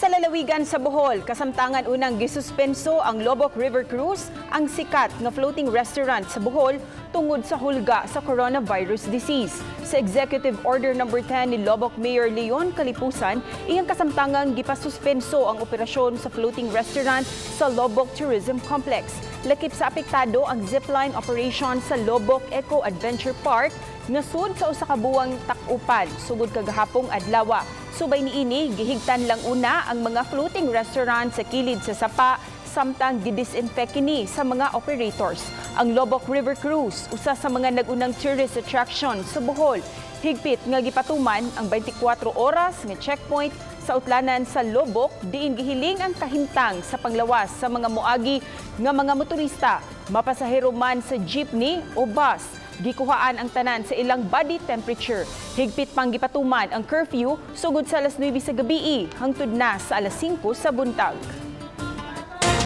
Sa lalawigan sa Bohol, kasamtangan unang gisuspenso ang Loboc River Cruise, ang sikat nga floating restaurant sa Bohol, tungod sa hulga sa coronavirus disease. Sa Executive Order number 10 ni Loboc Mayor Leon Calipusan, iyang kasamtangang gipasuspenso ang operasyon sa floating restaurant sa Loboc Tourism Complex. Lakip sa apektado ang zipline operation sa Loboc Eco Adventure Park nga sud sa usa ka buwang tak-upan sugod kagahapong adlaw. Subay niini, gihigtan lang una ang mga floating restaurant sa kilid sa sapa samtang gidisinfect kini sa mga operators. Ang Loboc River Cruise, usa sa mga nag-unang tourist attraction sa Bohol. Higpit nga gipatuman ang 24 oras nga checkpoint sa utlanan sa Loboc diin gihiling ang kahimtang sa panglawas sa mga moagi nga mga motorista, mapasahero man sa jeepney o bus. Gikuhaan ang tanan sa ilang body temperature. Higpit pang gipatuman ang curfew sugod sa alas 9 sa gabii hangtod na sa alas 5 sa buntag.